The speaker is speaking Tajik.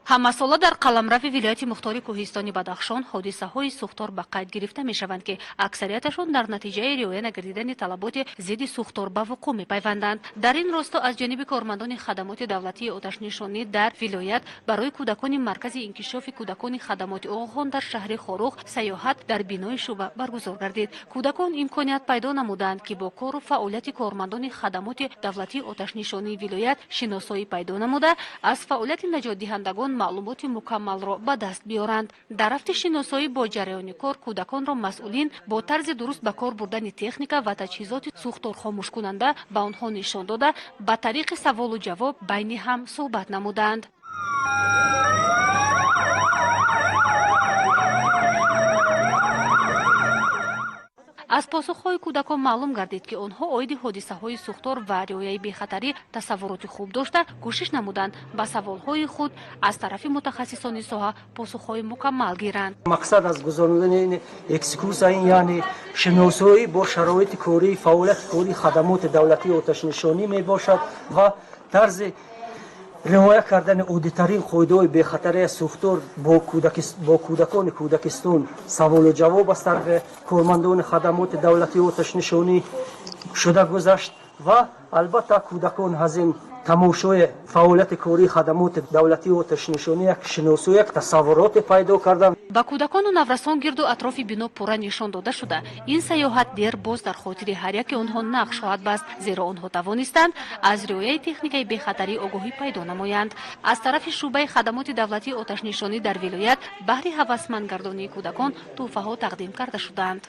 Ҳамасола дар қаламрави вилояти мухтори кӯҳистони Бадахшон ҳодисаҳои сӯхтор ба қайд гирифта мешаванд, ки аксарияташон дар натиҷаи риоя нагардидани талаботи зидди сӯхтор ба вуқӯъ мепайванданд. Дар ин росто аз ҷониби кормандони хадамоти давлатии оташнишонӣ дар вилоят барои кӯдакони маркази инкишофи кӯдакони хадамоти Оғохон дар шаҳри Хоруғ сайёҳат дар бинои шӯъба баргузор гардид. Кӯдакон имконият пайдо намуданд, ки бо кору фаъолияти кормандони хадамоти давлатии оташнишонии вилоят шиносоӣ пайдо намуда, аз фаъолияти наҷотдиҳандагон маълумоти мукаммалро ба даст биёранд. Дар рафти шиносоӣ бо ҷараёни кор кӯдаконро масъулин бо тарзи дуруст ба кор бурдани техника ва таҷҳизоти сӯхторхомӯшкунанда ба онҳо нишон дода, ба тариқи саволу ҷавоб байни ҳам суҳбат намуданд. Аз посухҳои кӯдакон маълум гардид, ки онҳо оиди ҳодисаҳои сӯхтор ва риояи бехатарӣ тасаввуроти хуб дошта, кӯшиш намуданд ба саволҳои худ аз тарафи мутахассисони соҳа посухҳои мукаммал гиранд. Мақсад аз гузаронидани ин экскурсия ин, яъне шиносоӣ бо шароити кории, фаъолияти кории хадамоти давлатии оташнишонӣ мебошад ва тарзи риоя кардани оддитарин қоидаҳои бехатарии сӯхтор бо кӯдакони кӯдакистон саволу ҷавоб аз тарафи кормандони хадамоти давлатии оташнишонӣ шуда гузашт ва албатта кӯдакон аз ин тамошои фаъолияти кории хадамоти давлатии оташнишонӣ як шиносоӣ, як тасаввуроте пайдо карданд. Ба кӯдакону наврасон гирду атрофи бино пурра нишон дода шуда, ин сайёҳат дер боз дар хотири ҳар яке онҳо нақш хоҳад баст, зеро онҳо тавонистанд аз риояи техникаи бехатарӣ огоҳӣ пайдо намоянд. Аз тарафи шӯъбаи хадамоти давлатии оташнишонӣ дар вилоят баҳри ҳавасмандгардонии кӯдакон тӯҳфаҳо тақдим карда шуданд.